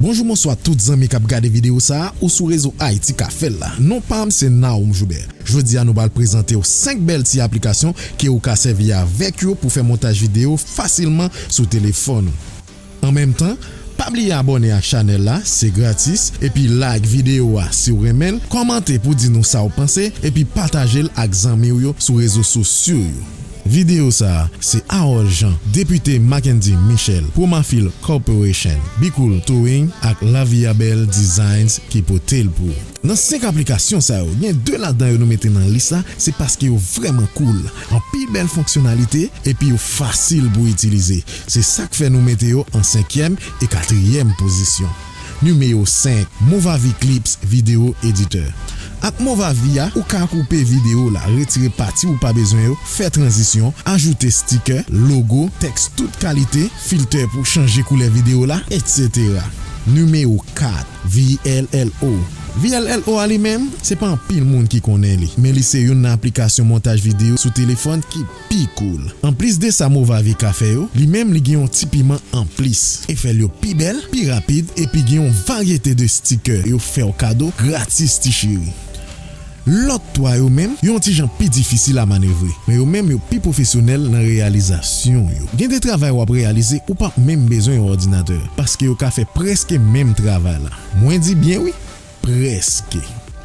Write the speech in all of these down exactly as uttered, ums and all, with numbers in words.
Bonjou, bonswa tout zanmi k ap gade videyo sa a, ou sou rezo Ayiti Ka Fè l la. Non pa m se Naoum Joubert. Jodi a nou pral prezante w senk bèl ti aplikasyon ke ou ka sèvi avèk yo pou fè montaj videyo fasilman sou telefòn ou. An menm tan, pa bliye abòne ak chanèl la, se gratis, epi like videyo a si w renmen l, kòmante pou di nou sa w panse, epi pataje l ak zanmi w yo sou rezo sosyo yo. Videyo sa a, se Harold Jean, Depite Mackendy Michel, Promafil Corporation, Be Cool Towing ak La Vie Belle Designs ki pote l pou ou. Nan senk aplikasyon sa yo, gen de ladan yo nou mete nan lis la, se paske yo vrèman cool, anpil bèl fonksyonalite, epi yo fasil pou itilize. Se sa k fè nou mete yo an senkyèm e katriyèm pozisyon. Nimewo senk, Movavi Clips Video Editor. Ak Movavi a, ou ka koupe videyo la, retire pati ou pa bezwen yo, fè tranzisyon, ajoute sticker, logo, tèks tout kalite, filtè pou chanje koulè videyo la, etsetera. Nimewo kat, V L L O. V L L O a li menm, se pa anpil moun ki konnen li, men li se youn nan aplikasyon montaj videyo sou telefòn ki pi cool. Anplis de sa Movavi ka fè yo, li menm li gen yon ti piman anplis. Efè l yo pi bèl, pi rapid, epi gen yon varyete de sticker yo fè w kado gratis ti cheri. Lòt twa yo menm, yo yon ti jan pi difisil a manevre, men yo menm yo pi pwofesyonèl nan reyalizasyon yo. Gen de travay w ap reyalize ou p ap menm bezwen yon òdinatè, paske yo ka fè prèske menm travay la. Mwen di byen wi, prèske.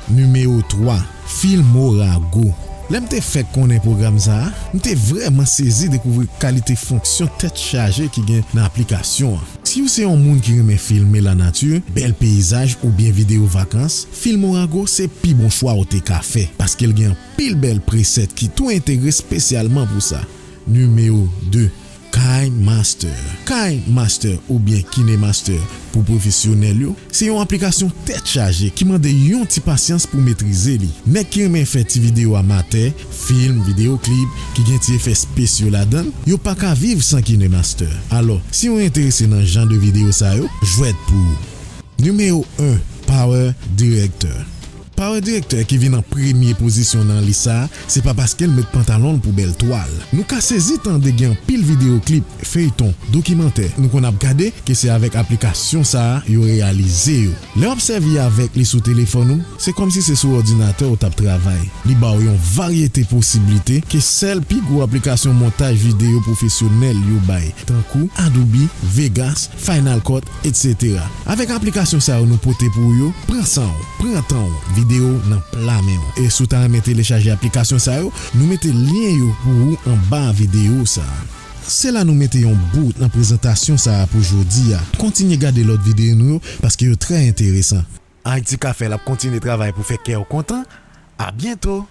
Nimewo twa, Filmorago. Lè m te fèk konnen pwogram sa a, m te vrèman sezi dekouvri kalite fonksyon tèt chaje ki gen nan aplikasyon an. Si w se yon moun ki renmen filme lanati, bèl peyizaj oubyen videyo vakans, Filmorago se pi bon chwa w te ka fè, paske l gen anpil bèl preset ki tou entegre espesyalman pou sa. Nimewo de, KineMaster. KineMaster oubyen KineMaster pou pwofesyonèl yo, se yon aplikasyon tèt chaje ki mande yon ti pasyans pou metrize li. Nèg ki renmen fè ti videyo amatè, fim, videyo klip, ki gen ti efè espesyo ladan l, yo pa ka viv san KineMaster. Alò, si w enterese nan jan de videyo sa yo, jwèt pou ou. Nimewo en, Power Director. Power Director ki vin an premye pozisyon nan lis sa a, se pa paske l met pantalon l pou bèl twal. Nou ka sezi tande gen anpil videyo klip, feyton, dokimantè nou konn ap gade ke se avèk aplikasyon sa a yo reyalize yo. Lè w ap sèvi avèk li sou telefòn ou, se kòmsi se sou òdinatè w t ap travay. Li ba w yon varyete posiblite ke sèl pi gwo aplikasyon montaj videyo pwofesyonèl yo bay, tankou Adobe, Vegas, Final Cut, etsetera. Avèk aplikasyon sa yo nou pote pou ou yo, pran san w, pran tan w, videyo w nan pla men w. E si w ta renmen telechaje aplikasyon sa yo, nou mete lyen yo pou ou anba videyo sa a. Se la nou mete yon bout nan prezantasyon sa a pou jodi a. Kontinye gade lòt videyo nou yo, paske yo trè enteresan. Ayiti Ka Fè l ap kontinye travay pou fè kè w kontan. A byento!